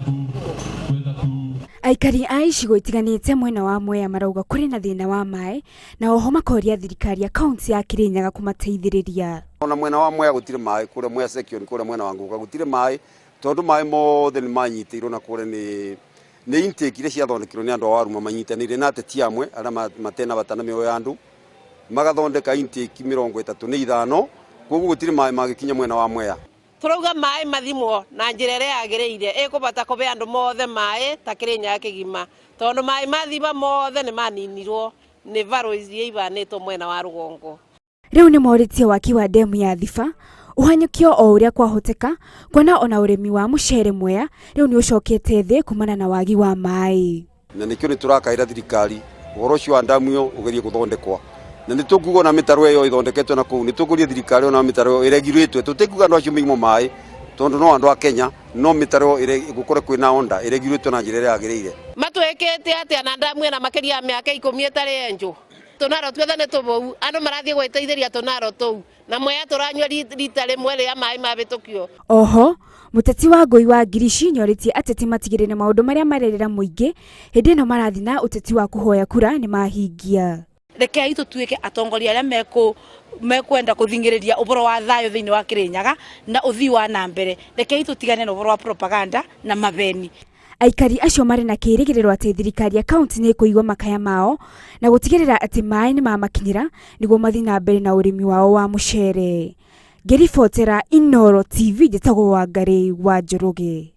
Kuweza ku Aikari a icigo itiganĩte mwena wa Mwea marauga kũrĩ na thĩna wa maĩ na oho makoria thirikari ya kaunti ya Kirinyaga kũmateithĩrĩria. Ona mwena wa Mwea gũtirĩ maĩ, kũrĩa Mwea section, kũrĩa mwena wa Ngũka gũtirĩ maĩ, tondũ maĩ mothe nĩ manyitĩirwo na kũrĩa nĩ intake iria ciathondekirwo nĩ andũ a Waruma manyitanĩire na ateti amwe arĩa matena bata na mĩoyo ya andũ, magathondeka intake 35, koguo gũtirĩ maĩ magĩkinya mwena wa Mwea. Turauga maĩ mathimwo na njĩra ĩrĩa yagĩrĩire ĩkũbata kũbe andũ mothe maĩ ta Kĩrĩnyaga kĩgima, tondũ maĩ mathiba mothe nĩ maninirwo nĩ varũ iria ibanĩtwo mwena wa rũgongo. Rĩu nĩ morĩtie waki wa demu ya Thiba ũhanyũkio o ũrĩa kwahoteka, kuona ona ũrĩmi wa mũcere Mwea rĩu nĩ ũcokete thĩ kumana na wagi wa maĩ. Na nĩkĩo nĩ tũrakaĩra thirikari ũhoro ũcio wa ndamu ĩyo ũgerie gũthondekwa, na nĩ tũkuga ona mĩtaro ĩyo ĩthondeketwo na kũu, nĩ tũkũria thirikari ona mĩtaro ĩyo ĩregirĩtwe, tũtikuga andũ acio maimwo maĩ tondũ no andũ a Kenya, no mĩtaro ĩyo gũkorwo kwĩna onda ĩregirĩtwe na njĩra ĩrĩa yagĩrĩire. Matwĩkĩte atĩa na ndamu ĩna makĩria ya mĩaka 10 ĩtarĩ enjũ? Tũnaro tuothe nĩ tũbou, andũ marathiĩ gwĩteithĩria tũnaro tũu, na Mwea tũranyua rita rĩmwe rĩa maĩ mabĩtũkio. Oho mũteti wa Ngũi wa Ngirici nĩorĩtie ateti matigĩrĩre maũndũ marĩa marerĩra mũingĩ hĩndĩ ĩno marathiĩ na ũteti wa kũhoya kura nĩ mahingia. Rekei tũtuĩke atongoria arĩa mekwenda kũthing'ĩrĩria ũhoro wa thayũ thĩinĩ wa Kĩrĩnyaga na ũthii wa na mbere. Rekei tũtigane na ũhoro wa propaganda na mabeni. Aikari acio marĩ na kĩĩrĩgĩrĩro atĩ thirikari ya kaunti nĩ ĩkũigua makaya mao na gũtigĩrĩra atĩ maĩ nĩ mamakinyĩra nĩguo mathiĩ na mbere na ũrĩmi wao wa mũcere. Ngĩribotera Inooro TV, njĩtagwo Wangarĩ wa Njoroge.